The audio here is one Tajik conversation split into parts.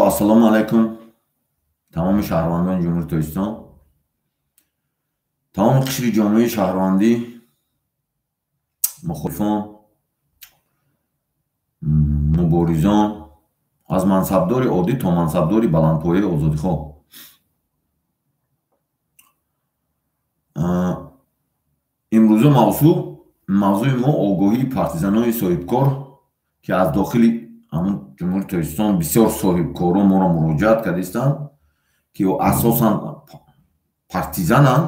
Аввало, ассалому алайкум, тамоми шаҳрвандони Ҷумҳурии Тоҷикистон, тамоми қишри ҷомеаи шаҳрвандӣ, мухолифон, муборизон, аз мансабдори оддӣ то мансабдори баландпояи озодихоҳ. Имрӯза мавзӯи мо огоҳии партизанои соҳибкор, ки аз дохили ҳамун Ҷумҳурии Тоҷикистон бисёр соҳибкорон моро муроҷиат кардистанд, ки асосан партизананд,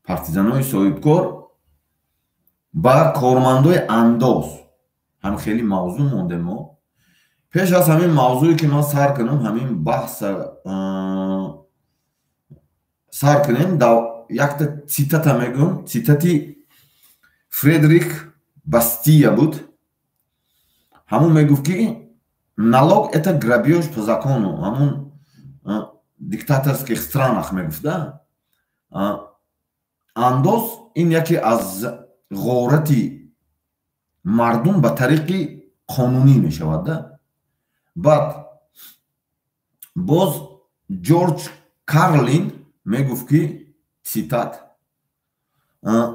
партизанои соҳибкор ба кормандои андоз. Ҳам хеле мавзӯъ мондем мо. Пеш аз ҳамин мавзӯе ки ман сар кунам, ҳамин баҳс сар кунем, якта цитата мегӯм. Цитати Фредерик Бастия буд. Ҳамун мегуфт, ки налог — это грабёж по закону. Ҳамун диктаторских странах мегуфта, андоз ин яке аз ғорати мардум ба тариқи қонунӣ мешавад да. Баъд боз Ҷорҷ Карлин мегуфт, ки цитат: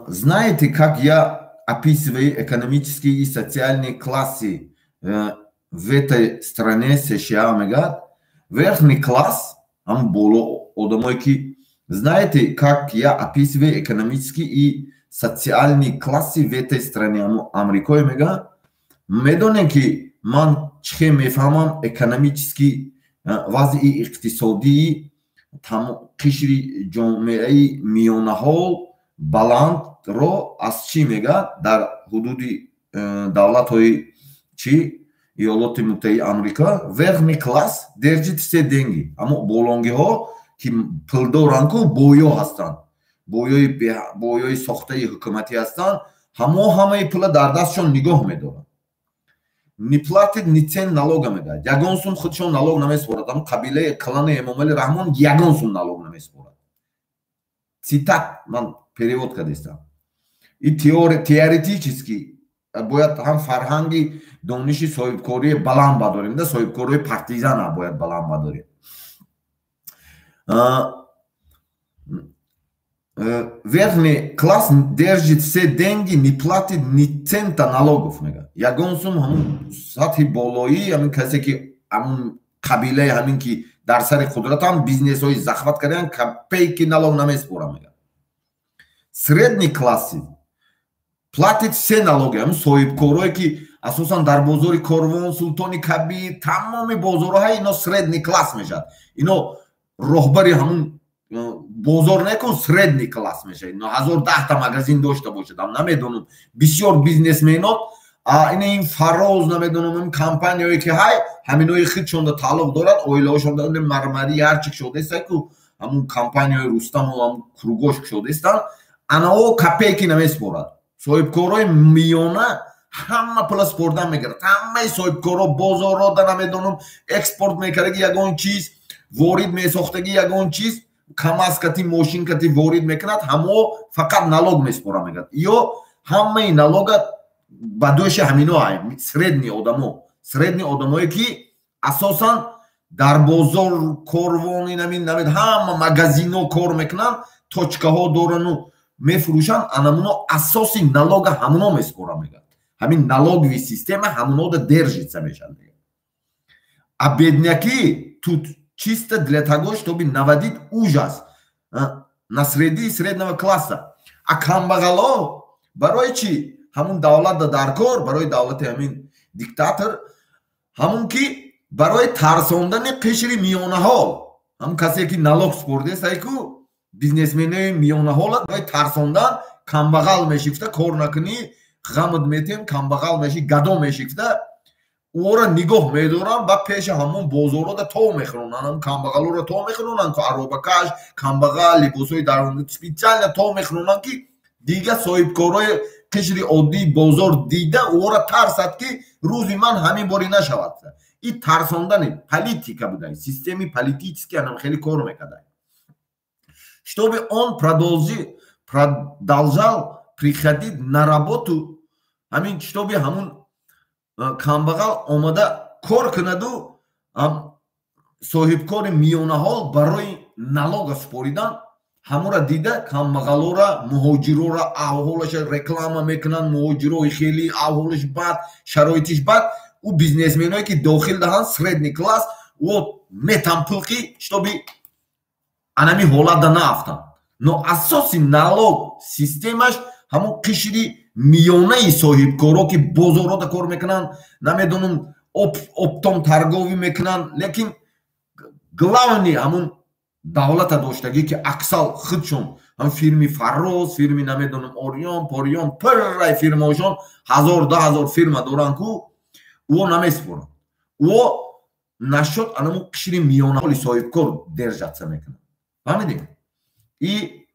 «Знаете, как я описываю экономические и социальные классы в этой стране США?» Мегӯяд, верхний класс, ҳам боло одамое ки, знаете, как я описываю экономические и социальные классы в этой стране, ҳамун Амрикое мегӯяд, медонем, ки ман чӣ хел мефаҳмам экономический вазъи иқтисодии қишри ҷомеаи миёнаҳол баландро аз чӣ, мегӯяд, дар ҳудуди давлатҳои чӣ, Иёлоти Муттаҳидаи Амрико. Верхний класс держит все деньги. Аммо болонгиҳо, ки пулдоранд ку, боё ҳастанд, боёи сохтаи ҳукуматӣ ҳастанд, ҳамо ҳамаи пула дар дастшон нигоҳ медоранд. Не платит ни цент налога, мегӯяд, ягон сум худшон налог намесупорад. Ҳамн қабилаи клани Эмомали Раҳмон ягон сум налог намесупорад. Цитат ман перевод кардистам. И теоретически бояд ҳам фарҳанги дониши соҳибкории баланд бадорем да, соҳибкории партизана бояд баланд бадорем. Верхний класс держит все деньги, не платит ни цента налогов, мега. Ягон сум ҳамун сатҳи болоӣ, ҳамин касе ки ҳамун қабилаи ҳамин ки дар сари қудратам, бизнесҳои захват кардан, копейки налог намеспорам, мега. Средний класси платит все налоги. Ҳамун соҳибкорое ки асосан дар бозори Корвон, Султони Кабир, тамоми бозорҳои ино средний класс мешавад. Ино роҳбари ҳамун бозор некун, средний класс мешавад. Ино ҳазор даҳта магазин дошта бошад, ам намедонам, бисёр бизнесменот, ина ин Фароз, намедонам, ин компанияое ки ҳай ҳаминои худшонда тааллуқ дорад, оилаҳошонда, мармарӣ ҳарчи кушодаиста ку, ҳамун компанияи Рустаму ҳамун кругош кушодаистанд, анао копейки намеспорад. Соҳибкорои миёна ҳама пула спордан мегирад. Ҳамаи соҳибкоро бозорро да, намедонам, экспорт мекардаги, ягон чиз ворид месохтаги, ягон чиз КамАЗ кати, мошин кати ворид мекунад, ҳамо фақат налог меспора, мегӯяд. Ё ҳамаи налога ба дӯши ҳамино, средний одамо, средний одамое ки асосан дар бозор Корвон, инамин намед, ҳама магазино кор мекунанд, точкаҳо дорану мефурӯшанд, анамуно асоси налога ҳамуно меспора, мегӯяд. Ҳамин налоговый система ҳамунода держится мешавад, мегӯяд. А бедняки тут чисто для того, чтобы наводить ужас на среди среднего класса. А камбағало барои чӣ ҳамун давлат дар кор, барои давлати ҳамин диктатор, ҳамун ки барои тарсондани қишри миёнаҳол, ҳамун касе ки налог спордесайку, бизнесменои миёнаҳола барои тарсондан, камбағал мешифта, кор накунӣ, ғамат метем, камбағал меши, гадо мешифта, ӯро нигоҳ медоранд ба пеши ҳамон бозорҳода то мехӯронанд, ҳамон камбағалоро то мехӯронанд, аробакаш камбағал, либосҳои дар специально то мехӯронанд, ки дигар соҳибкорои қишри оддии бозор дида, ӯро тарсад, ки рӯзи ман ҳамин бори нашавад. И тарсондани политика буда, системи политический анам хеле кор мекарда, чтобы он продолжал приходить на работу. Ҳамин чтобы ҳамун камбағал омада кор кунаду. Соҳибкори миёнаҳол барои налога супоридан ҳамура дида, камбағалора, муҳоҷирора аҳволаша реклама мекунанд. Муҳоҷирои хеле аҳволаш бад, шароитиш бад. Ӯ бизнесменое, ки дохил даҳанд, средний класс, ӯ метан пул, ки чтобы анами ҳолатда наафтанд. Но асоси налог системаш ҳамон қишри миёнаи соҳибкоро, ки бозорода кор мекунанд, намедонам, оптом торговля мекунанд, лекин главный ҳамун давлата доштагӣ, ки аксал худшон ҳам фирми Фарроз, фирми, намедонам, Ориён Пориён, пуррай фирмаошон, ҳазор, 10 000 фирма доранд ку, ӯо намесупоранд. Ӯо нашод анамун қишри миёнаҳоли соҳибкор держаться мекунад. Фаҳмидем? И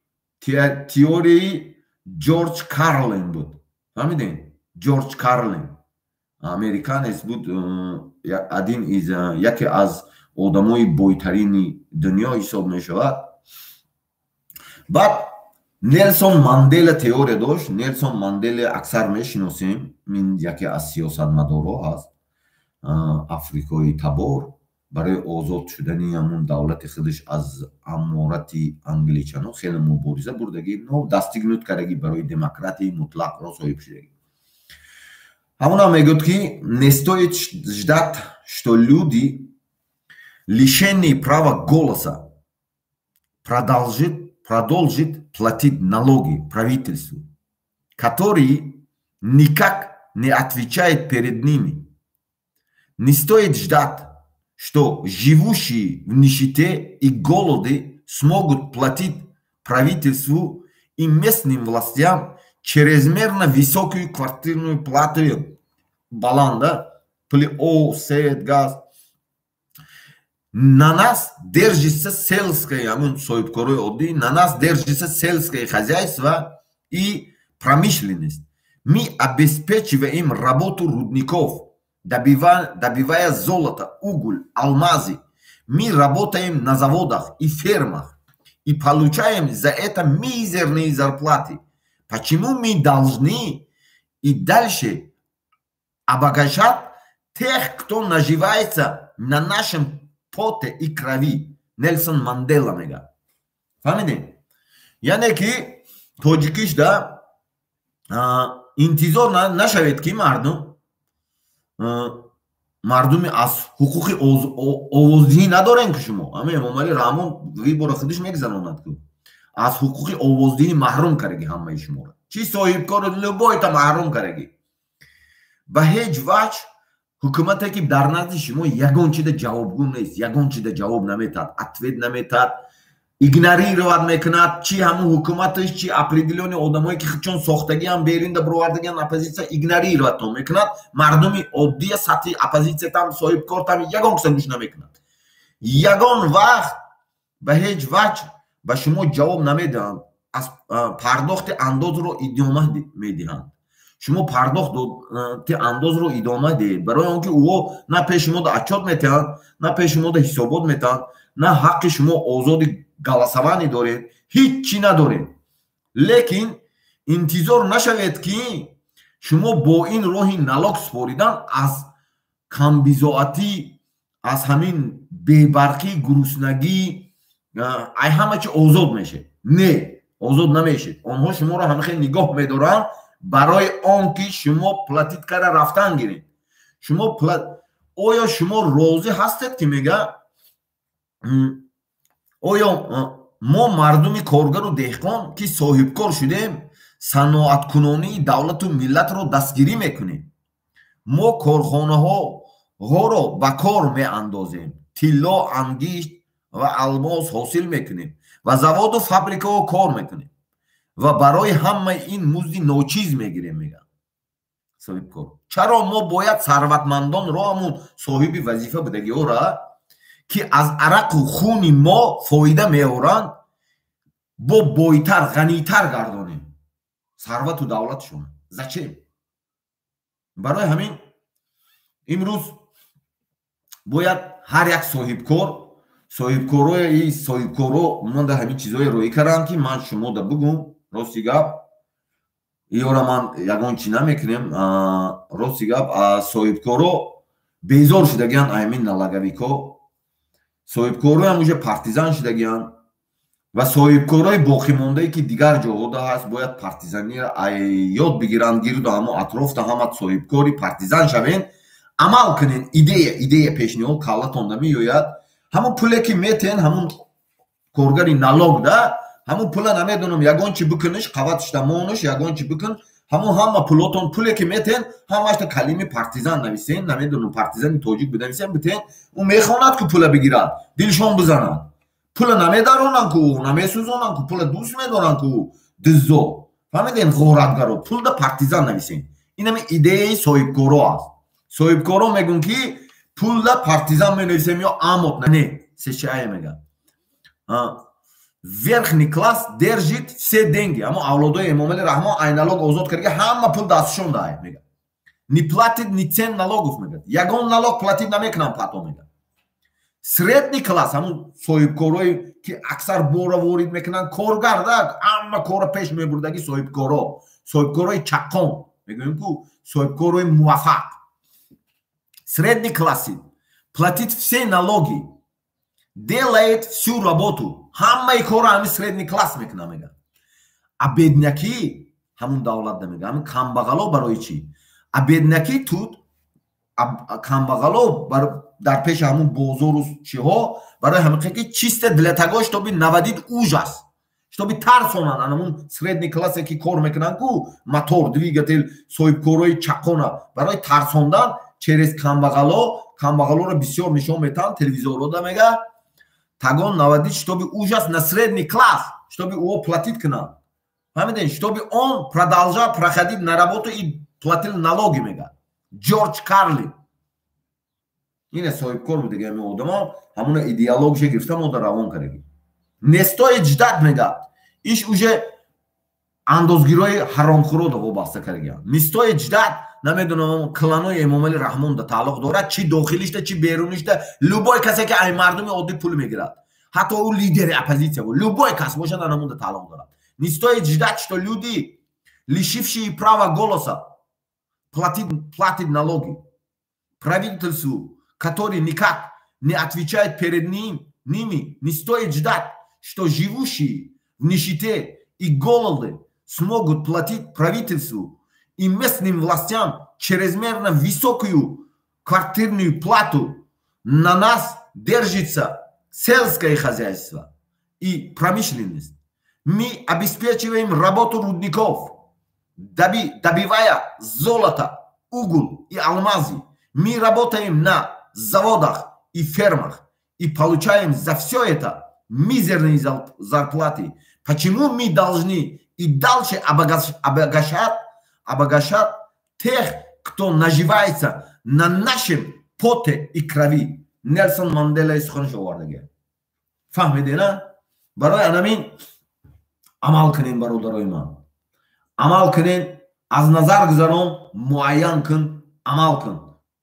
теорияи Ҷорҷ Карлин буд. Фаҳмидем? Ҷорҷ Карлин американец буд, один из, яке аз одамои бойтарини дунё ҳисоб мешавад. Баъд Нелсон Мандела теория дошт. Нелсон Мандела аксар мешиносем, ин яке аз сиёсатмадорҳо ҳаст, африкои табор, барои озод шудани ҳамун давлати худаш аз аморати англичано хеле мубориза бурдагӣ, но достигнуть кардагӣ, барои демократияи мутлақро соҳиб шудагӣ. Ҳамонам мегӯяд, ки не стоит ждать, что люди, лишенные права голоса, продолжит платить налоги правительству, которые никак не отвечает перед ними. Не стоит ждать, что живущие в нищете и голоде смогут платить правительству и местным властям чрезмерно высокую квартирную плату, баланда, пули об, свет, газ. На нас держится сельское, ҳамун соҳибкорои оддӣ, на нас держится сельское хозяйство и промышленность. Мы обеспечиваем работу рудников, добывая золото, уголь, алмазы. Мы работаем на заводах и фермах и получаем за это мизерные зарплаты. Почему мы должны и дальше обогащать тех, кто наживается на нашем поте и крови? Нелсон Мандела мега. Фаҳмидем? Яъне ки тоҷикишда интизор нашавед, ки мардуми аз ҳуқуқи овоздиҳӣ надорем, ки шумо ама Эмомалӣ Раҳмон выбора худиш мегузаронад ку, аз ҳуқуқи овоздиҳӣ маҳрум кардаги ҳамаи шуморо, чӣ соҳибкору любойта маҳрум кардаги. Ба ҳеҷ ваҷ ҳукумате, ки дар назди шумо ягон чида ҷавобгӯ нест, ягон чида ҷавоб наметаҳад, ответ наметаҳад, игнорировать мекунад, чи ҳамун ҳукуматаш, чи определённый одамое, ки чон сохтагиам, беринда бировардагиам, оппозитсия игнорировать мекунад. Мардуми оддия, сатҳи оппозитсия там, соҳибкор там, ягон киса гӯш намекунад. Ягон вақт ба ҳеҷ ваҷ ба шумо ҷавоб намедиҳанд, аз пардохти андозро идома медиҳанд. Шумо пардохти андозро идома диҳед, барои он ки ӯҳо на пеши шумода отчёт метиҳанд, на пеши шумода ҳисобот метиҳанд, на ҳаққи шумо озоди голосование доред, ҳеҷ чӣ надоред. Лекин интизор нашавед, ки шумо бо ин роҳи налог супоридан аз камбизоатӣ, аз ҳамин бебарқӣ, гуруснагӣ, ай ҳама чи озод мешед. Не, озод намешед. Онҳо шуморо ҳама хел нигоҳ медоранд, барои он ки шумо платить карда рафтан гиред. Шумо, оё шумо розӣ ҳастед, ки мега, оё мо, мардуми коргару деҳқон, ки соҳибкор шудем, саноаткунонии давлату миллатро дастгирӣ мекунем? Мо корхонаҳоро ба кор меандозем, тилло, ангишт ва алмос ҳосил мекунем ва заводу фабрикаҳо кор мекунем ва барои ҳамаи ин музди ночиз мегирем, мегӯяд соҳибкор. Чаро мо бояд сарватмандонро, ҳамун соҳиби вазифа будагиҳоро, ки аз арақу хуни мо фоида меоранд, бо бойтар, ғанитар гардонем сарвату давлатшон? Зачем? Барои ҳамин имрӯз бояд ҳар як соҳибкор, соҳибкорои, соҳибкоро ман дар ҳамин чизҳое роӣ кардам, ки ман шумода бугум. Рости гап, иёра ман ягон чӣ намекунем. Рости гап, соҳибкоро безор шудагиан ҳамин налоговико. Соҳибкороам уже партизан шудагианд ва соҳибкорои боқимондае, ки дигар ҷоҳода ҳаст, бояд партизаниро ёд бигиранд. Гирду ҳамо атрофта ҳама соҳибкори партизан шавен, амал кунен. Идея пешниҳод каллатонда меояд. Ҳамон пуле, ки метен ҳамон коргари налог да, ҳамон пула намедонам, ягон чи бикуниш, қаватишта монуш, ягон чи бикун. Ҳамон ҳама пулотон, пуле ки метен, ҳамашта калими партизан нависен, намедонам, партизани тоҷик бинависен, битен. Ӯ мехонад, ки пула бигирад, дилшон бизанад. Пула намедаронанд ку, намесӯзонанд ку, пула дӯст медоранд ку диззо, фаҳмиден, ғоратгаро. Пулда партизан нависен. Инами идеяи соҳибкоро аст. Соҳибкоро мегӯн, ки пулда партизан менависем ё амот не сечая мегӯяд. Верхний класс держит все деньги. Аммо авлодои Эмомали Раҳмон ай налог озод карда, ҳама пул дастшон дай, мегӯяд. Не платит ни цент налогов, мегӯяд, ягон налог платить намекунам пато, мегӯяд. Средний класс, ҳамун соҳибкорое, ки аксар бора ворид мекунанд, коргар да, ҳама кора пеш мебурдаги соҳибкоро, соҳибкорои чаққон мегӯем ку, соҳибкорои муваффақ. Средний класс платит все налоги, делает всю работу. Ҳамаи корро ҳамин средний класс мекунад, мегӯяд. А бедняки ҳамун давлат да, мегӯяд, ҳамин камбағало барои чӣ? А бедняки тут, камбағало дар пеши ҳамун бозору чиҳо барои ҳамин, ки чисто для того, чтобы наводить ужас, чтобы тарсонанд анамун средний классе, ки кор мекунанд ку, мотор, двигатель, соҳибкорои чаққона барои тарсондан через камбағало. Камбағалоро бисёр нишон метаҳанд телевизорро да, мега. Тагон наводить, чтобы ужас на средний класс, чтобы его платить кунад, фаҳмиден, чтобы он продолжал проходить на работу и платил налоги, мега. Ҷорҷ Карлин ине соҳибкор буд дига. Ҳамин одамо ҳамуна идеологиша гирифта, мода равон кардаги. Не стоит ждать, мега, иш уже андозгирои ҳаромхӯрода вобаста кардагиам. Не стоит ждать, намедонам, кланои Эмомали Раҳмон да тааллуқ дорад, чи дохилишда, чи берунишда, любой касе, ки ай мардуми оддӣ пул мегирад, ҳатто ӯ лидери оппозитсия буд, любой кас бошад, анамонда тааллуқ дорад. Не стоит ждать, что люди, лишившие права голоса, платит налоги правительству, который никак не отвечает перед ними. Не стоит ждать, что живущие в нищете и голоде смогут платить правительству и местным властям чрезмерно высокую квартирную плату. На нас держится сельское хозяйство и промышленность. Мы обеспечиваем работу рудников, добывая золото, уголь и алмазы. Мы работаем на заводах и фермах и получаем за все это мизерные зарплаты. Почему мы должны и дальше обогащать тех, кто наживается на нашем поте и крови? Нелсон Мандела суханаш овардаги. Фаҳмидена? Барои анамин амал кунем, бародарои ман. Амал кунем, аз назар гузарон, муайян кун, амал кун.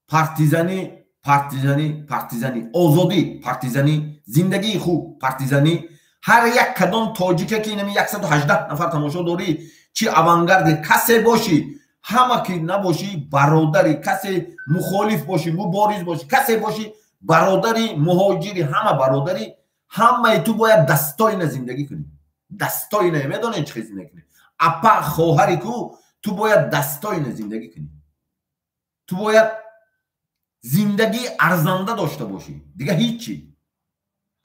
Партизанӣ, партизанӣ, партизанӣ, озодӣ, партизанӣ, зиндагии хуб, партизанӣ. Ҳар як кадом тоҷике, ки инами 118 нафар тамошо дорӣ, чи авангарди касе бошӣ, ҳама ки набошӣ, бародари касе, мухолиф бошӣ, мубориз бошӣ, касе бошӣ, бародари муҳоҷири, ҳама бародари, ҳамаи ту бояд достойно зиндагӣ кунӣ. Достойно медонед чӣ хел зиндагӣ кунӣ? Апа, хоҳари ку, ту бояд достойно зиндагӣ кунӣ. Ту бояд зиндагии арзанда дошта бошӣ, дига ҳичи.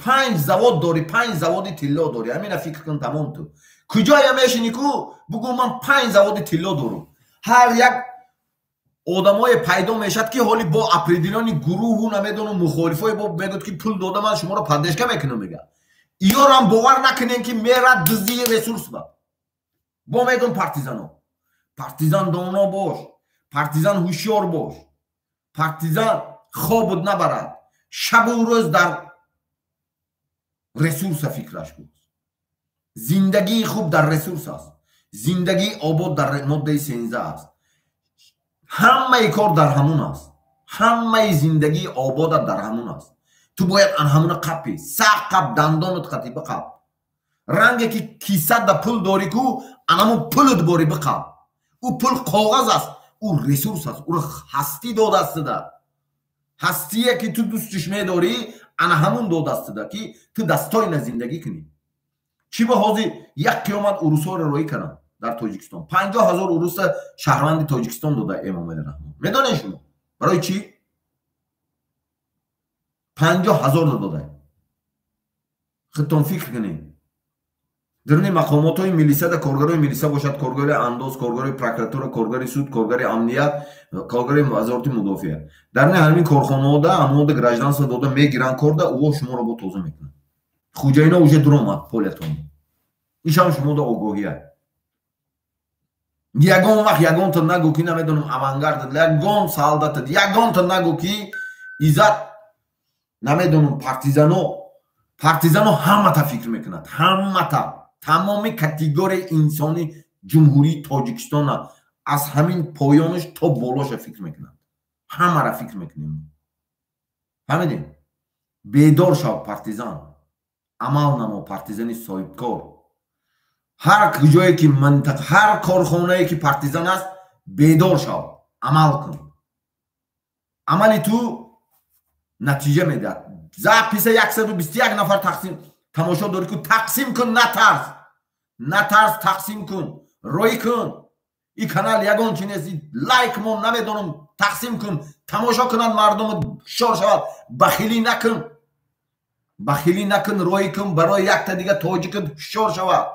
Панҷ завод дорӣ, панҷ заводи тилло дорӣ, ҳамина фикр кун, тамом. Ту куҷоя мешинӣ ку, бугӯ: ман панҷ заводи тилло дорам. Ҳар як одамое пайдо мешавад, ки ҳоли бо определённый гурӯҳу, намедонам, мухолифое бо мегӯяд, ки пул дода, ман шуморо поддержка мекунам, мега. Иёрам бовар накунем, ки мерад дуздии ресурс ба. Бо мегӯм, партизано, партизан доно бош, партизан ҳушёр бош, партизан хобут набарад, шабу рӯз дар ресурса фикраш буд. Зиндагии хуб дар ресурс аст, зиндагии обод дар моддаи 13 аст. Ҳамаи кор дар ҳамун аст, ҳамаи зиндагии ободат дар ҳамун аст. Ту бояд ан ҳамуна қаппӣ, сах қап, дандонат қатӣ биқап. Ранге ки кисада пул дорӣ ку, анамун пулут борӣ биқап. Ӯ пул коғаз аст, ӯ ресурс аст, ӯро ҳастӣ додастида. Ҳастие, ки ту дӯстиш медорӣ. Ана ҳамун додастида ки ту достойно зиндагӣ кунӣ. Чӣ ба ҳозир як қиёмат урусҳоро роӣ кардам дар Тоҷикистон? 50 000 уруса шаҳрванди Тоҷикистон дода Эмомали Раҳмон. Медонед шумо барои чӣ 50 000 дода? Худтон фикр кунед. Даруни мақомотҳои милисада коргарои милиса бошад, коргари андоз, коргари прокуратура, коргари суд, коргари амният, коргари вазорати мудофиа, даруни ҳамин корхонаода ҳамода гражданство дода мегиранд, корда ӯо шуморо бо тоза мекунанд. Хуҷаино уже дуромад полятон. Ишам шумода огоҳия. Ягон вақт ягонта нагӯ, ки намедонам, авангард, ягон солдата ягонта нагӯ, ки иззат, намедонам, партизано. Партизано ҳамата фикр мекунад, ҳамата, тамоми категорияи инсони Ҷумҳурии Тоҷикистона, аз ҳамин поёнаш то болоша фикр мекунад. Ҳамара фикр мекунем, фаҳмидем? Бедор шав, партизан, амал намо, партизани соҳибкор. Ҳар ҷое ки минтақа, ҳар корхонае ки партизан аст, бедор шав, амал кун. Амали ту натиҷа медиҳад. Запись а 121 нафар тақсим тамошо дорӣ ку, тақсим кун, натарс, натарс, тақсим кун, роӣ кун. И канал ягон чи нест, лайк мон, намедонам, тақсим кун, тамошо кунад мардуму ҳушёр шавад. Бахилӣ накун, бахилӣ накун, роӣ кун барои якта дига тоҷика ҳушёр шавад.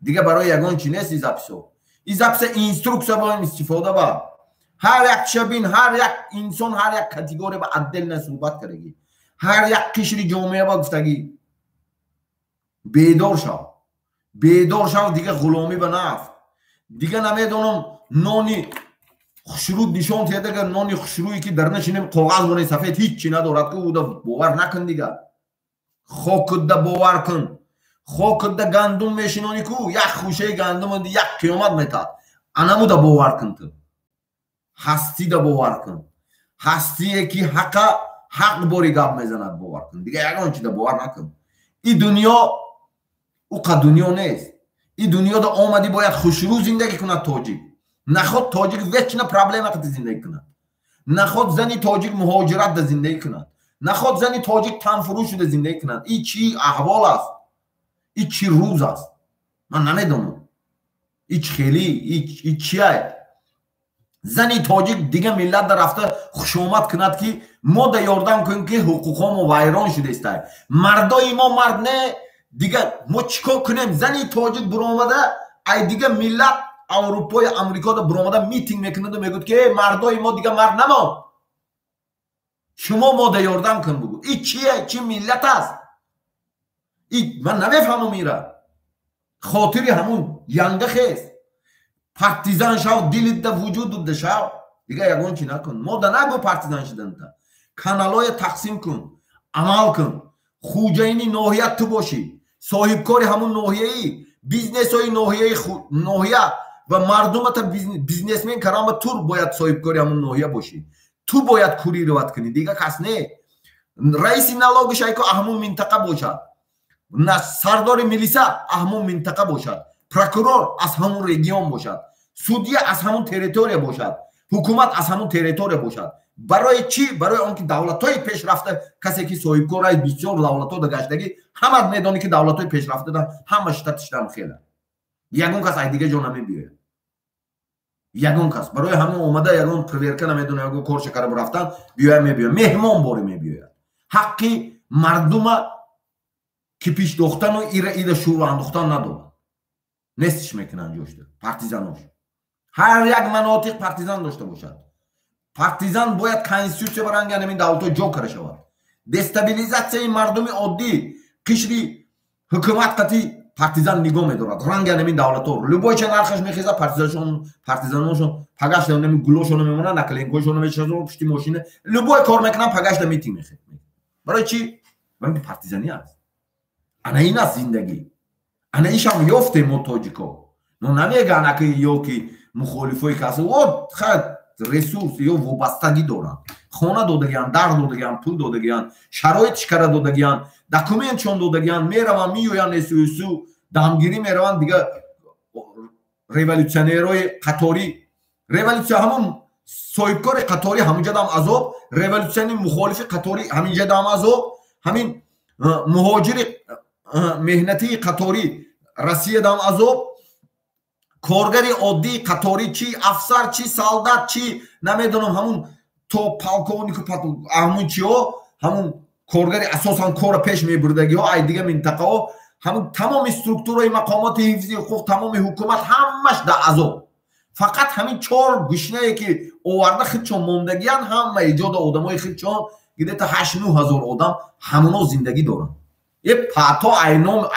Дига барои ягон чи нест. И запись о, и запись а инструкция боем истифода бар. Ҳар як чиша бин, ҳар як инсон, ҳар як категория ба отдельно суҳбат кардагӣ, ҳар як қишри ҷомеа ба гуфтагӣ. Бедор шав, бедор шав, дига ғуломӣ ба нафт, дига намедонам, нони хушрӯ нишон тиҳад. Нони хушрӯе ки дар нашинем, коғаз бони сафед, ҳиччи надорад ки уда бовар накун. Дига хокуда бовар кун. Хокуда гандум мешинонӣ ку, як хушаи гандум як қиёмат метад. Анамуда бовар кун. Ту ҳастида бовар кун, ҳастие ки ҳақа ҳақ бори гап мезанад, бовар кун. Дига ягон чида бовар накун. И дунё уқа дунё нест. И дунёда омадӣ, бояд хушрӯ зиндагӣ кунад тоҷик. Наход тоҷик вечно проблема қати зиндагӣ кунад, наход зани тоҷик муҳоҷиратда зиндагӣ кунад, наход зани тоҷик танфурӯ шуда зиндагӣ кунад. И чӣ аҳвол аст, и чӣ рӯз аст, ман намедонам. И чӣ хелӣ, и чия? Зани тоҷик дига миллатда рафта хушомад кунад, ки мо да ёрдам кунем, ки ҳуқуқҳомо вайрон шудаистай, мардои мо мард не, дига мо чӣ кор кунем? Зани тоҷик буромада ай дига миллат, Аврупои, Амрикода буромада митинг мекунаду мегӯяд, ки мардои мо дига мард намонд, шумо мо да ёрдам кун бугӯ. И чие, чӣ миллат аст и ман намефаҳмам. Ира хотири ҳамун янга хест. Партизан шав, дилитда, вуҷудутда шав, дига ягон чи накун. Мо да нагӯ партизан шиданта. Каналҳоя тақсим кун, амал кун. Хуҷаини ноҳия ту бошӣ, соҳибкори ҳамун ноҳияӣ, бизнесҳои ноҳияи, ноҳия ва мардумата бизнесмен карама. Ту бояд соҳибкори ҳамун ноҳия бошӣ, ту бояд курировать кунӣ, дига кас не. Раиси налоги шайко ҳамун минтақа бошад, сардори милиса ҳамун минтақа бошад, прокурор аз ҳамун регион бошад, судья аз ҳамун территория бошад, ҳукумат аз ҳамун территория бошад. Барои чӣ? Барои он ки давлатҳои пешрафта, касе ки соҳибкор ай, бисёр давлатҳо гаштагӣ, ҳама медонӣ, ки давлатҳои пешрафтада ҳама штатиштам хела, ягон кас ай дига ҷо намебиёяд. Ягон кас барои ҳамон омада, ягон проверка, намедонам, ягон корша карда рафтан биёя, мебиёяд, меҳмон боре мебиёяд. Ҳаққи мардума кипиш дохтану ира ида шӯру андохтан надорад, нестиш мекунанд ҷошта партизанош. Ҳар як манотиқ партизан дошта бошад. Партизан бояд конститутсия баранги ҳамин давлатҳо ҷо карда шавад. Дестабилизатсияи мардуми оддӣ, қишри ҳукумат қати партизан нигоҳ медорад. Ранги ҳамин давлатҳо, любой ча нархаш мехезад, партизаношон пагашта гулошоно мемонанд, наклейка ҳошоно мечазон пушти мошина, любой кор мекунанд, пагашта митинг мехед. Барои чӣ? Барои ки партизанӣ аст. Ана ин аст зиндагӣ. Ана ишам ёфтем мо, тоҷико. Но намеган аки ё ки мухолифои кас о ресурс ё вобастагӣ доранд, хона додагианд, дар додагианд, пул додагианд, шароитш кара додагианд, документшон додагианд, мераванд, меоянд, эсуэсу дамгирӣ мераванд. Дига революционерои қаторӣ, революсия, ҳамун соҳибкори қаторӣ ҳамунҷадам азоб, революсияни мухолифи қаторӣ ҳаминҷадам азоб. Ҳамин муҳоҷири меҳнатии қаторӣ Россиядам азоб, коргари оддии қаторӣ, чи афсар, чи солдат, чи намедонам, ҳамун то полковнику, ҳамун чиҳо, ҳамун коргари асосан корро пеш мебурдагиҳо ай дига минтақаҳо, ҳамун тамоми структураи мақомоти ҳифзи ҳуқуқ, тамоми ҳукумат, ҳамаш дар азоб. Фақат ҳамин чор гушнае, ки оварда худшон мондагиян, ҳама иҷода одамои худшон, где-то 8-9 ҳазор одам, ҳамоно зиндагӣ доранд. Е пато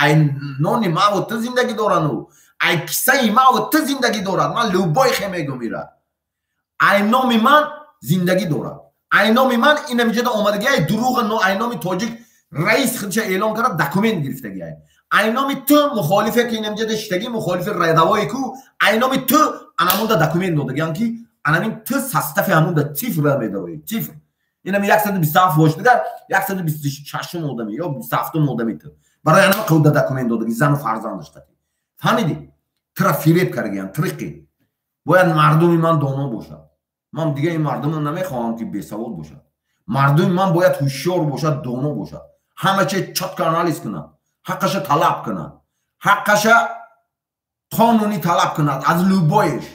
айнони маву ту зиндагӣ дорану ай кисаи маву ту зиндагӣ дорад. Ман любой хе мегум, ира айноми ман зиндагӣ дорад, айноми ман инамиҷода омадагӣ, ай дурӯға но айноми тоҷик раис худша эълон карда, документ гирифтагӣ. Ай айноми ту мухолифе, ки инамиҷода шиштагӣ, мухолифи рядовой ку, айноми ту анамунда документ додагиам, ки анамин ту состав и ҳамунда цифра медароӣ, цифр инами 127 бош, дигар 126-ум одами ё 27-ум одами ту барои анама қуда документ додагӣ, зану фарзандаш қатӣ. Фаҳмидӣ? Тура фиреб кардагиам, триқи. Бояд мардуми ман доно бошад. Ман дига ин мардумро намехоҳам, ки бесавод бошад. Мардуми ман бояд ҳушёр бошад, доно бошад, ҳама чи чётко анализ кунад, ҳаққаша талаб кунад, ҳаққаша қонунӣ талаб кунад аз любой ш,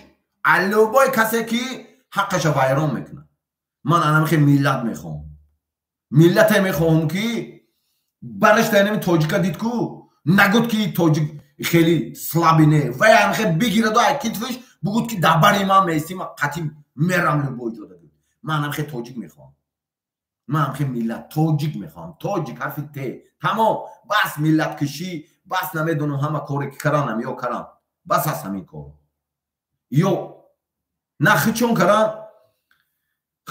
аз любой касе, ки ҳаққаша вайрон мекунад. Ман анамихе миллат мехоҳам, миллате мехоҳам, ки барашта инами тоҷика дид ку, нагуд, ки тоҷик хеле слабый не, вай анхе бигираду ай китфиш бугуд, ки дар бари ман меистӣ, ман қатъи мерам любой ҷода. Ман анамихе тоҷик мехоҳам, ман ҳамхе миллат тоҷик мехоҳам. Тоҷик, ҳарфи т, тамом. Бас миллаткушӣ, бас намедонам, ҳама коре ки каранам ё карам, бас аст ҳамин кор. Ё на хичон карам,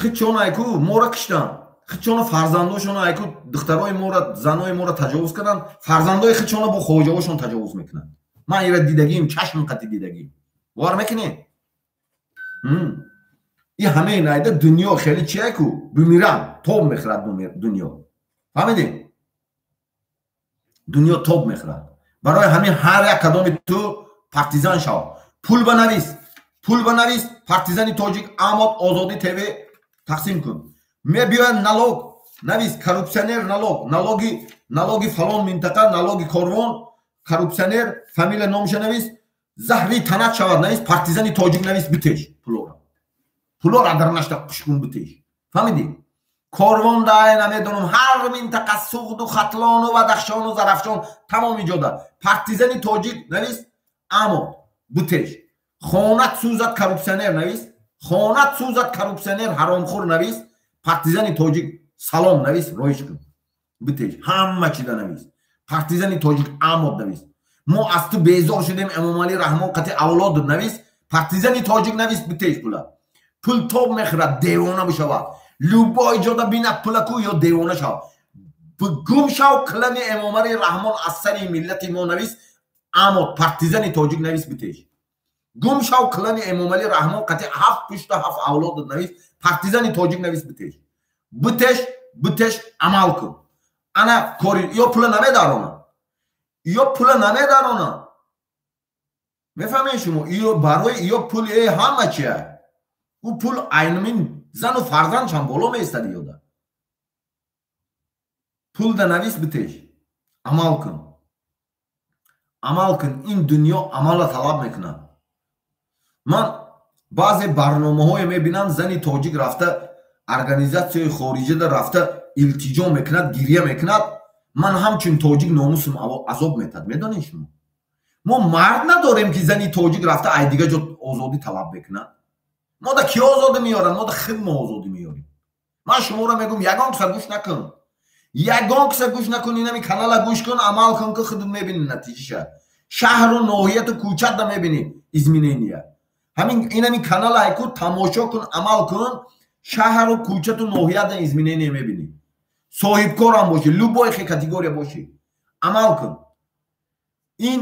хичон айку мора киштам, хичона фарзандошона айку, духтарои мора, занои мора таҷовуз карданд, фарзандои хичона бо хоҷаошон таҷовуз мекунанд. Ман ира дидагим, чашм қати дидагим. Бовар мекунед? И ҳамаи найда дунё хеле чия ку бумирам тоб мехӯрад дунё. Фаҳмидем? Дунё тоб мехӯрад. Барои ҳамин ҳар як кадоми ту партизан шав. Пул ба навис, пул ба навис «Партизани тоҷик амод Озодӣ ТВ» тақсим кун. Мебиёяд налог, навис «коррупционер налог», налоги фалон минтақа, налоги корвон, коррупционер, фамилия, номша навис, заҳри танат шавад, навис «Партизани тоҷик», навис, битеш пулора, пулора дар нашта қушкун, битеш. Фаҳмидӣ? Корвондай, намедонам, ҳар минтақа, Суғду, Хатлону, Бадахшону, Зарафшон, тамоми ҷода «Партизани тоҷик» навис, амо бутеш. Хонат сӯзад, коррупционер, навис, хонат сӯзад, коррупционер, ҳаромхӯр, навис «Партизани тоҷик салом», навис, роиш кун, битеш. Ҳама чида навис «Партизани тоҷик амод», навис «Мо аз ту безор шудем, Эмомалӣ Раҳмон қати авлод», навис «Партизани тоҷик», навис, битеш пула. Пул тоб мехӯрад, девона бишавад. Любой ҷода бинад пулаку, ё девона шав, гум шав, клани Эмомалӣ Раҳмон аз сари миллати мо, навис амод «Партизани тоҷик», навис, битеш. Гум шав, клани Эмомалӣ Раҳмон қати ҳафт пушта, ҳафт авлодат, навис «Партизани тоҷик», навис, битеш, битеш, битеш, амал кун. Ана кори ё пула намедарона, ё пула намедарона. Мефаҳмед шумо? Ё барои ё пул э ҳама чия. Ӯ пул айнамин зану фарзандшам боло меистад. Ёда пул да навис, битеш, амал кун, амал кун. Ин дунё амалро талаб мекунад. Ман баъзе барномаҳое мебинам, зани тоҷик рафта организатсияи хориҷада рафта илтиҷо мекунад, гирья мекунад. Ман ҳамчун тоҷик номусум азоб метад. Медонед шумо, мо мард надорем, ки зани тоҷик рафта ай дига ҷо озодӣ талаб мекунад. Мо да ки озодӣ меёранд? Мо да худ мо озодӣ меёрем. Ман шуморо мегӯм, ягон киса гӯш накун, ягон киса гӯш накун, инами канала гӯш кун, амал кун, ки худат мебинӣ натиҷаша. Шаҳру ноҳияту кӯчатда мебинӣ изменения. Ҳамин инами канала айку тамошо кун, амал кун, шаҳру кӯчату ноҳиятда изменения мебинӣ. Соҳибкорам бошӣ, любой хе категория бошӣ, амал кун. Ин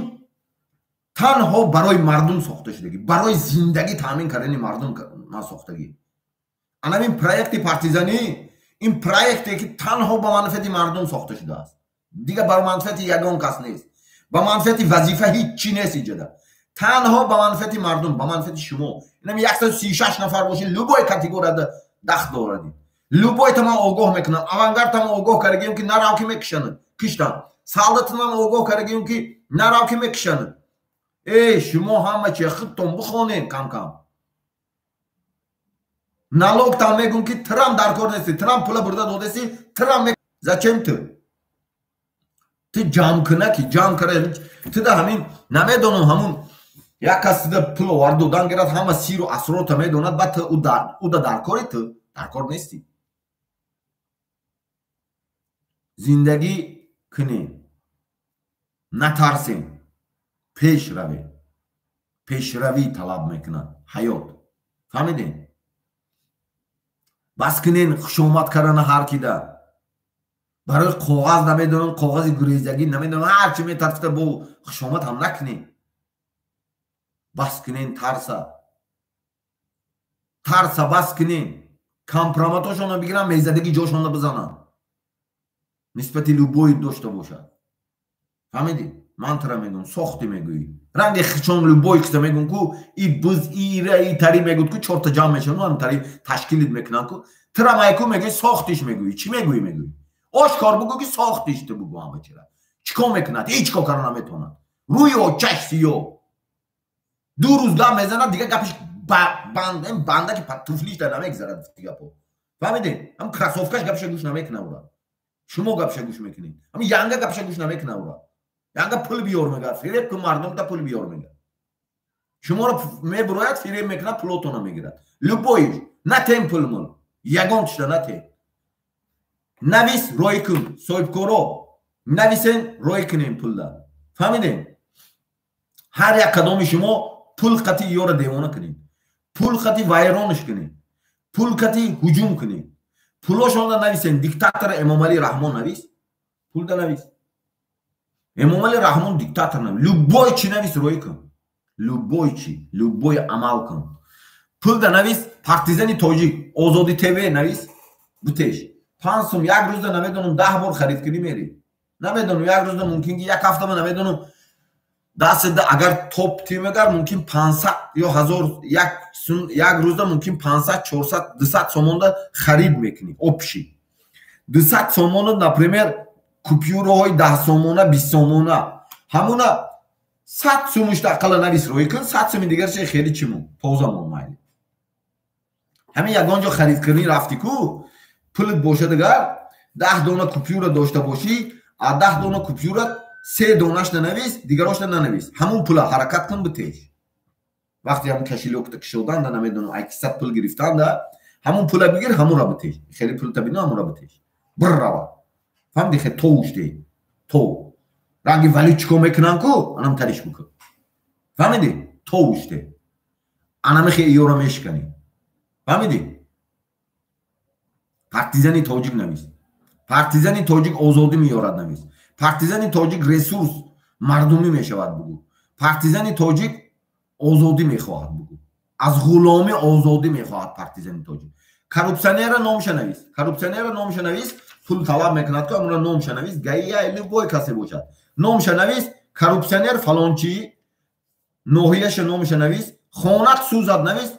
танҳо барои мардум сохта шудагӣ, барои зиндагӣ таъмин кардани мардум ман сохтагӣ. Анамин проекти партизанӣ, ин проекте, ки танҳо ба манфиати мардум сохта шудааст, дигар ба манфиати ягон кас нест, ба манфиати вазифа ҳеҷ чӣ нест иҷода. Танҳо ба манфиати мардум, ба манфиати шумо. Инам 136 нафар бошӣ, любой категорияда дахт дорад. Любой та ман огоҳ мекунам. Авангард ман огоҳ кардагием, ки нарав, ки мекушанд. Киштам. Солдатам огоҳ кардагием, ки нарав, ки мекушанд. Эй, шумо ҳама чи худтон бихонем кам-кам. Налог там мегум, ки трам дар кор нести, трам пула бурда додеси, трам. Зачем ту? Ту ҷамъ куна, ки ҷамъ кара, ту да ҳамин намедонам, ҳамун як кас туда пул овард, додан гирад, ҳама сиру асрорта медонад, баъд ту уда дар кори, ту дар кор нестӣ. Зиндагӣ кунем, натарсем, пеш равем. Пешравӣ талаб мекунад ҳаёт, фаҳмидем? Бас кунен хушомад кардана ҳар кида барои коғаз, намедонам, коғази гурезагӣ, намедонам, ҳарчи метарсида, бо хушомад ҳам накунем. Бас кунен тарса, тарса бас кунен. Компроматошонро бигирам, мезадагӣ ҷошонро бизанам, нисбати любой дошта бошад, фаҳмидӣ? Ман тара мегӯм, сохтӣ мегӯӣ, ранги хичон любой киса мегӯм, ку и буз ира и тари мегӯд, ку чорта ҷамъ мешаванд, ам тари ташкилит мекунанд, ку тира майку мегӯӣ, сохтиш мегӯӣ, чӣ мегӯӣ? Мегӯӣ, ошкор бугӯ, ки сохтиш, ту бугӯ ҳама чира. Чӣ кор мекунад? Ҳеҷ кор кара наметавонад. Рӯи очаш сиё, 2 рӯз гап мезанад, дига гапиш банда, ки туфлишда намегзарад гапо, фаҳмидем? Ҳам кроссовкаш гапша гӯш намекунад ура, шумо гапша гӯш мекунед. Ҳам янга гапша гӯш намекунад ура, янга пул биёр мегӯяд, фиреб кун мардумта, пул биёр мегӯяд, шуморо мебурояд, фиреб мекунад, пулотона мегирад. Любой натем пулмул, ягон чита натем. Навис, рой кун, соҳибкоро нависен, рой кунем пулда, фаҳмидем? Ҳар як кадоми шумо пул қати ёра девона кунед, пул қати вайронш кунед, пул қати ҳуҷум кунед. Пулошонда нависен диктатор Эмомалӣ Раҳмон, навис, пулда навис Эмомалӣ Раҳмон диктатор, навис, любой чи навис, рой кун, любой чи, любой амал кун, пулда навис партизани тоҷик, Озодӣ ТВ навис, бутеш 5 сум. Як рӯзда, намедонам, 10 бор харид кунӣ, мери, намедонам, як рӯзда мумкин ки як ҳафтама, намедонам, дастда агар топ тимагар, мумкин 500 ё ҳазор, як рӯзда мумкин 500, 400, 200 сомонда харид мекунӣ. Общий 200 сомона, например, купюраҳои 10 сомона, 20 сомона, ҳамуна 100 сумушта ақалла навис, рӯй кун, 100 суми дигарше хеле чиму тоза мон, майли. Ҳамин ягон ҷо харид кунӣ, рафтӣ ку, пулат бошад, агар 10 дона купюра дошта бошӣ, а 10 дона купюра се донашна навис, дигарошна нанавис, ҳамун пула ҳаракат кун, битеш. Вақте ҳамун кошелёкта кушоданда, намедонам, айкисад пул гирифтанда, ҳамун пула бигир, ҳамунра битеш. Хеле пулта бино, ҳамунра битеш, бир рава, фаҳмиди? Хе товушде то ранги вали чико мекунанд ку, анам тариш бикун, фаҳмиди? Товушде анамихе иёра мешиканӣ, фаҳмиди? Партизани тоҷик навис, партизани тоҷик озодӣ меёрад навис, партизани тоҷик ресурс мардумӣ мешавад бугӯ, партизани тоҷик озодӣ мехоҳад бугӯ, аз ғуломӣ озодӣ мехоҳад партизани тоҷик. Коррупсионера номша навис, коррупсионера номша навис, пул талаб мекунад ку, амура номша навис, гаия, любой касе бошад, номша навис, коррупсионер фалончӣ, ноҳияша номша навис, хонат сӯзад навис,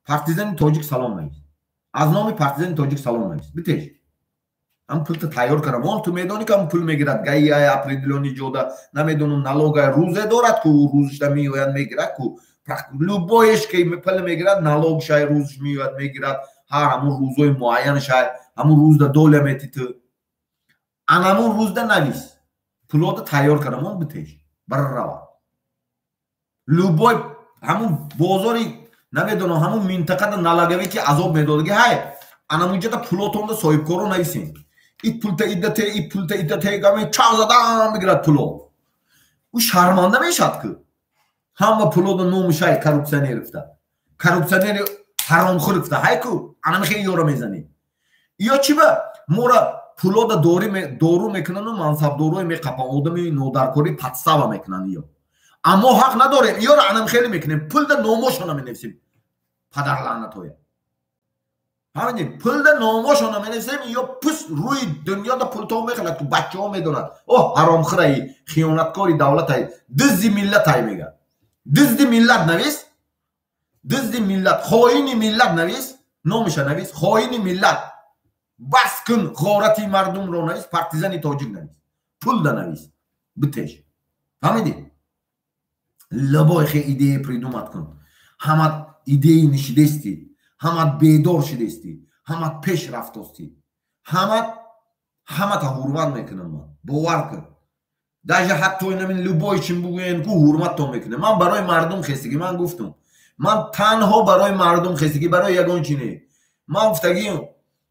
партизани тоҷик салом навис, аз номи партизани тоҷик салом навис, битеш. Ҳам пулта тайёр кардам, он ту медонӣ, ки ҳам пул мегирад гаия, определённый ҷода, намедонам, налога рӯзе дорад ку, рӯзишда меояд, мегирад ку, любоеш ки пул мегирад, налог шай, рӯзш меояд, мегирад, ҳар ҳамун рӯзои муайян шай, ҳамун рӯзда доля мети ту, анамун рӯзда навис, пулода тайёр кардам, он битеш, баррава. Любой ҳамун бозори, намедонам, ҳамун минтақада налоговӣ ки азоб медодаги ҳай, анамунҷода пулотонда соҳибкоро нависем, ит пулта идате, ит пулта идате, гами чақ задан мегирад пуло, ӯ шарманда мешавад, ки ҳама пулода номушай коррупсионер гуфта, коррупсионери ҳаромхӯр гуфта ҳай ку, анами хеле ёро мезанӣ. Ё чӣ ба мора пулода дору мекунану мансабдорои меқапан, одами нодаркорӣ подстава мекунанд ё, аммо ҳақ надорем, ёро анам хеле мекунем, пулда номошона менависем, падарлаънатоя, фаҳмидем? Пулда номошона менависем, ё пус рӯи дунёда пулто мехӯрад ку, бачаҳо медонад, о ҳаромхӯраи, хиёнаткори давлатай, дизди миллатай мегӯяд. Дизди миллат навис, дизди миллат, хоини миллат навис, номаша навис, хоини миллат. Бас кун ғорати мардумро навис, партизани тоҷик навис, пул да навис, битеш. Фаҳмидӣ? Любой хе идея придумать кун. Ҳамат идеи нишидестӣ, ҳамат бедор шидестӣ, ҳамат пеш рафтостӣ, ҳамата ҳурмат мекунам ман, бовар кун. Даже ҳатто инамин любой чин бугӯен ку, ҳурматтон мекунам. Ман барои мардум хестагӣ, ман гуфтум, ман танҳо барои мардум хестагӣ, барои ягон чи не. Ман гуфтагӣ,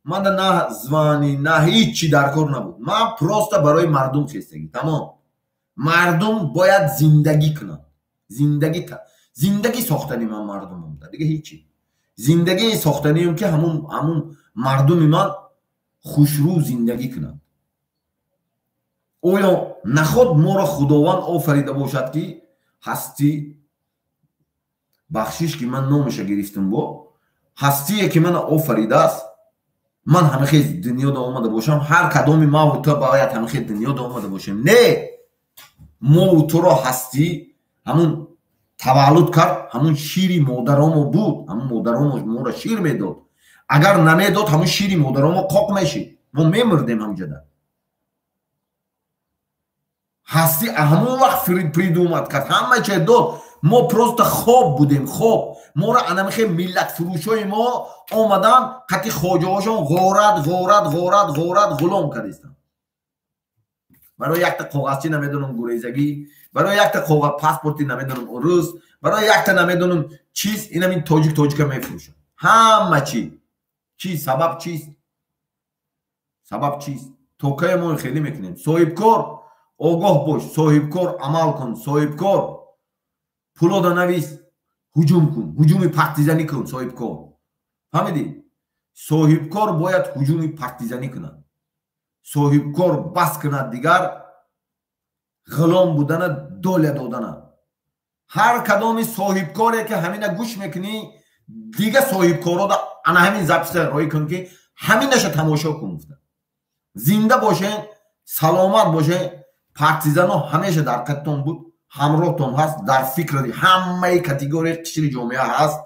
манда на звание, на ҳеҷ чи дар кор набуд. Ман просто барои мардум хестагӣ, тамом. Мардум бояд зиндагӣ кунад, зиндагӣ сохтани ман мардумам, дига ҳечи. Зиндагии сохтанием, ки ҳамун мардуми ман хушрӯ зиндагӣ кунад. Оё наход моро Худованд офарида бошад, ки ҳастӣ, бахшиш, ки ман номаша гирифтам, бо ҳастие ки мана офаридааст, ман ҳамахез дунёда омада бошам, ҳар кадоми маву ту бояд ҳамахез дунёда омада бошем? Не, мову туро ҳастӣ ҳамун таваллуд кард, ҳамун шири модаромо буд, ҳамун модаромо моро шир медод. Агар намедод, ҳамун шири модаромо қоқ мешид, мо мемурдем ҳамҷода. Ҳастӣ ҳамон вақт придумать кард, ҳама чиз дод. Мо просто хоб будем, хоб. Моро анамихе миллатфурӯшои мо омадан, қати хоҷаҳошон ғорат, ғорат, ғорат, ғорат, ғулом кардистанд. Барои якта коғазчи, намедонам, гурезагӣ, барои якта коғаз паспорти, намедонам, рус, барои якта, намедонам, чиз, инамин тоҷик тоҷика мефурӯшад. Ҳама чи чи сабаб чист? Сабаб чист? То кае мо хеле мекунем? Соҳибкор, огоҳ бош, соҳибкор, амал кун, соҳибкор, пулода навис, ҳуҷум кун, ҳуҷуми партизанӣ кун, соҳибкор. Фаҳмидӣ? Соҳибкор бояд ҳуҷуми партизанӣ кунад. Соҳибкор бас кунад дигар ғулом будана, доля додана. Ҳар кадоми соҳибкоре ки ҳамина гӯш мекунӣ, дига соҳибкорода ана ҳамин запись а роӣ кун, ки ҳаминаша тамошо кун, гуфта. Зинда бошен, саломат бошен. Партизано ҳамеша дар қаттон буд, ҳамроҳтон ҳаст, дар фикр ҳамаи категорияи қишри ҷомеа ҳаст,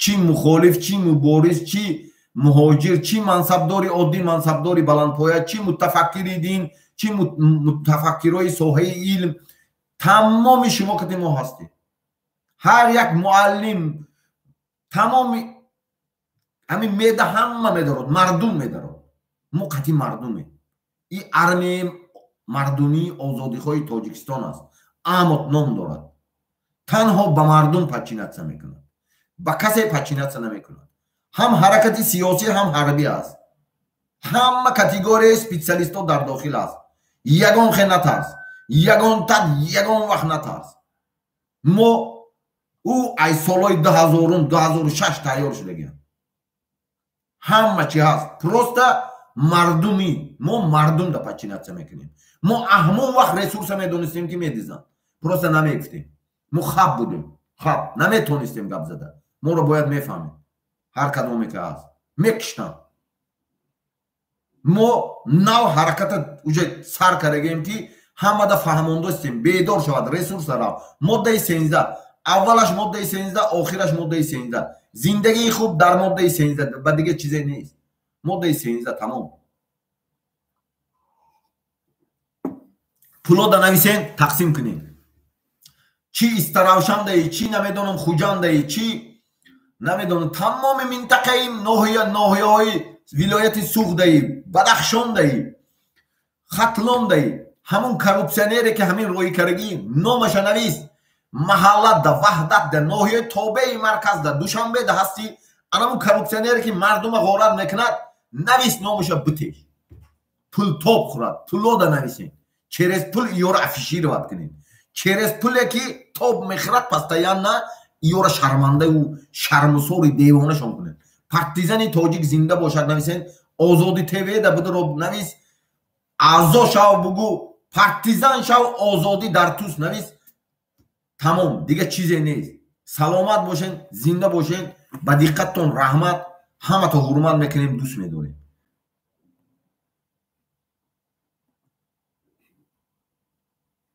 чӣ мухолиф, чӣ мубориз, чӣ муҳоҷир, чӣ мансабдори оддӣ, мансабдори баландпоя, чӣ мутафаккири дин, чӣ мутафаккирои соҳаи илм, тамоми шумо қати мо ҳастед. Ҳар як муаллим, тамоми ҳамин меда, ҳама медорад, мардум медорад. Мо қати мардумем. И армияи мардумии озодиҳои Тоҷикистон аст, АМОТ ном дорад. Танҳо ба мардум подчиняться мекунад, ба касе подчиняться намекунад. Ҳам ҳаракати сиёсӣ, ҳам ҳарбӣ аст, ҳама категорияи специалист ҳо дар дохил аст. Ягон хе натарс, ягон тад, ягон вақт натарс. Мо ӯ ай солҳои 2000-ум, 2006 тайёр шудагиам, ҳама чи ҳаст. Просто мардумӣ, мо мардумда подчиняться мекунем. Мо ҳамон вақт ресурс а медонистем, ки медизанд, просто намегуфтем. Мо хаб будем, хаб, наметонистем гап зада. Моро бояд мефаҳмем, ҳар кадоме ки ҳаст, мекиштанд. Мо нав ҳараката уже сар кардагем, ки ҳамада фаҳмондостем, бедор шавад, ресурс а рав. Моддаи 13 аввалаш, моддаи 13 охираш, моддаи 13. Зиндагии хуб дар моддаи 13, ба дига чизе нест. Моддаи 13, тамом. Пулода нависен, тақсим кунем. Чӣ Истаравшандаи, чӣ, намедонам, Хуҷандаи, чӣ, намедонам, тамоми минтақаи ноҳия, ноҳияҳои вилояти Суғдаи, Бадахшондаи, Хатлондаи, ҳамун коррупсионере ки ҳамин роҳикарагӣ, номаша навис. Маҳаллада, Ваҳдатда, ноҳияи тобеи марказда, Душанбеда ҳастӣ, анамун коррупсионере ки мардума ғорат мекунад, навис номаша, битеш, пул тоб хӯрад. Пулода нависем, через пул иёро афишировать кунем, через пуле ки тоб мехӯрад, постоянно иёро шармандаю шармусори девонашон кунем. Партизани тоҷик зинда бошад нависен. Озоди ТВ да будро навис, аъзо шав, бугӯ, партизан шав, озодӣ дар туст, навис. Тамом, дига чизе нест. Саломат бошен, зинда бошен. Ба диққаттон раҳмат. Ҳамато ҳурмат мекунем, дӯст медорем.